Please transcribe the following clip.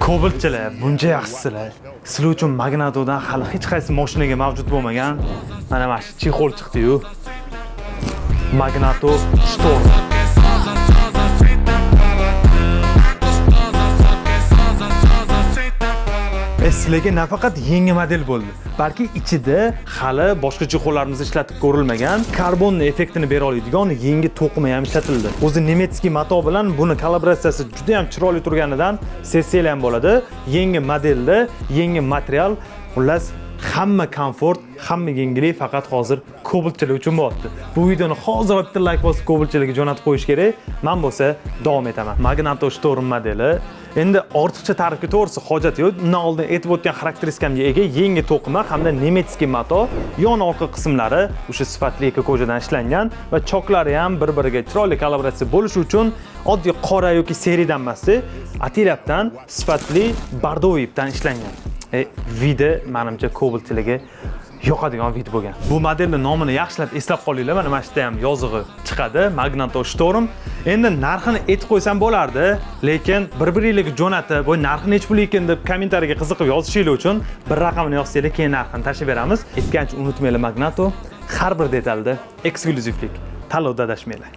Kobaltchilar, buncha yaxshisizlar. Sizlar uchun Magnatodan hali hech qaysi mashinaga mavjud bo'lmagan mana shu чехол chiqdi-yu. Magnato Storm. Sizlarga nafaqat yangi model bo'ldi, balki ichida hali boshqa чехол larimiz ishlatib ko'rilmagan karbonni effektini bera oladigan yangi to'qima ham ishlatildi. O'zi немецкий mato bilan buni kollaboratsiyasi juda ham chiroyli turganidan sessiyalar ham bo'ladi. Yangi modelda yangi material, xullas hamma komfort, hamma yengillik faqat hozir Cobaltchilar uchun bo'lyapti. Bu videoni hozir bitta like bosib Cobaltchilarga jo'natib qo'yish kerak. Men bo'lsa davom etaman. Magnato Storm modeli. Endi ortiqcha ta'rifga to'g'risi hojat yo'q. Undan oldin aytib o'tgan xarakteristikamga ega yangi to'qima hamda немецкий mato, yon orqa qismlari o'sha sifatli эко-кожа dan ishlangan va choklari ham bir-biriga chiroyli kollaboratsiya bo'lishi uchun oddiy qora yoki серый dan emas, atilabdan sifatli бордовый ipdan ishlangan. Вид i manimcha Cobaltchilarga yoqadigan вид bo'lgan. Bu modelni nomini yaxshilab eslab qolinglar. Mana shu yerda ham yozig'i chiqadi. Magnato Storm. Endi narxini aytib qo'ysam bo'lardi, lekin bir-biringlarga jo'natib, "Bu narxi necha pul ekan?" deb kommentariyaga qiziqib yozishinglar uchun bir raqamini yozsanglar, keyin narxini tashlab beramiz. Aytgancha unutmanglar, Magnato har bir detalda eksklyuzivlik. Tanlovda adashmanglar.